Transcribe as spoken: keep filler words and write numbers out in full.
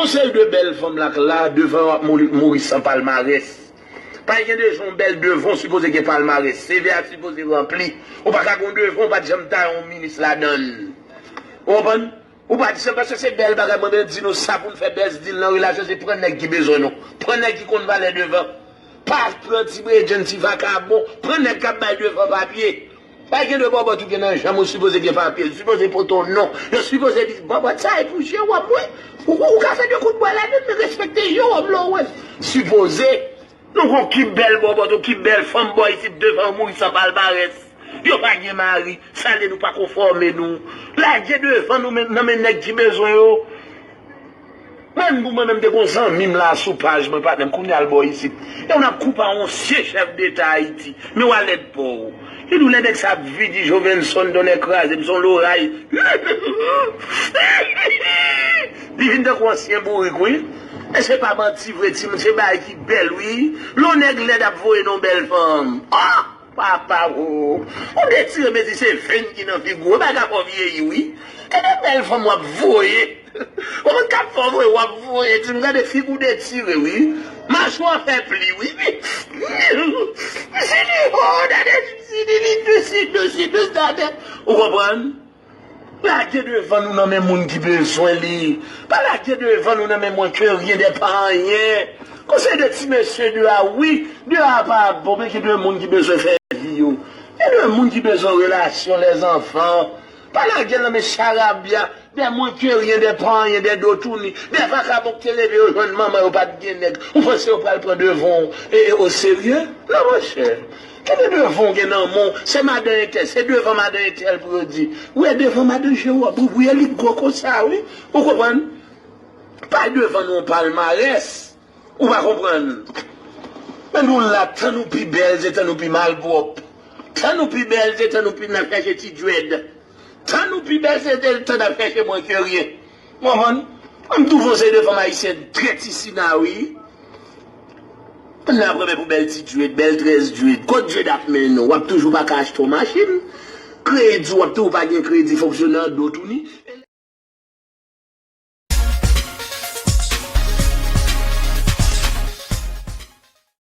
Yon seri de bèl fanm la k la devan w ap mouri, mouri san palmarès. Pa gen de jan yon bèl devan w sipoze gen palmarès. CV a sipoze ranpli. Ou pa ka gen yon devan w pa t janm ta yon minis ladan l. Ou konprann? Ou pa di sa paske se bèl bagay, mwen menm di nou sa pou n fè bèz dil nan relasyon, se pran nèg ki bezwen nou. Pran nèg ki konn valè devan. Pa pran ti bredjenn, ti vakabon. Pran nèg k ap bay devan papye. Pa gen de bòbòt ou gen nan janm ou sipoze gen papye. Li sipoze pote w non. Yo sipoze di bòbòt sa e pou Jewòm wi. Ou, ou, ou ka fè de kout bwa ladan l, men respekte Jewòm lè w wè l. Sipoze. Nou gon ki bèl bòbòt, ou ki bèl fanm bò isit devan w mouri san palmarès. Yo pa gen mari, sa vle nou pa konfòme nou. Lage devan nou men, nan men nèg ki bezwen yo. Mwen, pou mwen menm, te gon zanmi m la sou paj mwen, patnè m, kounye a l bò isit. E w n ap koupe a yon sye chèf deta Ayiti. Men w a lèd pa w. Li di w lè nèg sa ap vini, Jovenson, donnè kraze m, se yon loray. Li vin tankou ansyen bourik, wi. E se pa manti vre, timoun, se bagay ki bèl, wi. Lè yon nèg lèd ap voye nan yon bèl fanm. Ah! Papa, o. Ou detire, mezi se venn ki nan figi w. E bagay fò vyeyi, wi. Gade bèl fanm w ap voye. Ou konn k ap fè w voye, w ap voye. Timoun, gade figi w detire, wi. Machwa fè pli, wi. Misye di, o, gade, misye di, li dous, li dous, li dous, gade. Ou konprann? Lage devan nou nan men moun ki bezwen li. Pa lage devan nou nan men mwen ke ryen dè pa anyen. Konsèy de ti mesye de a, wi, de a pa bon, men gen de moun ki bezwen fè vi yo. Gen de moun ki bezwen relasyon, lèzanfan. Pa lage l nan men charabya, dè mwen ke ryen, dè pa anyen, dè do touni, dè vakabon ki te leve yo jwenn manman yo pa t gen nèg. Ou panse yo pral pran devan w e, e, o serye? Non, monchè. Kenbe devan w gen nan men w, se madan entèl, se devan madan entèl pou yo di. Ou wè devan madan Jewòb, ou wè li gwo konsa, wi. Ou konprann? Pa devan nou palmarès. Ou pa konprann? Men nou la, tan nou pi bèl, se tan nou pi malpwòp. Tan nou pi bèl, se tan nou pi n ap chèche ti djwèd. Tan nou pi bèl, se tan n ap chèche mwen ke ryen. Ou konprann? An m twouve yon seri de fanm ayisyen trèt isina, wi. N ap renmen pou bèl ti djwèd, bèl trèz djwèd. Kot djwèd ap mennen w? W ap toujou pa ka achte yon machin. Kredi, w ap toujou pa gen kredi, fòk w nan do touni.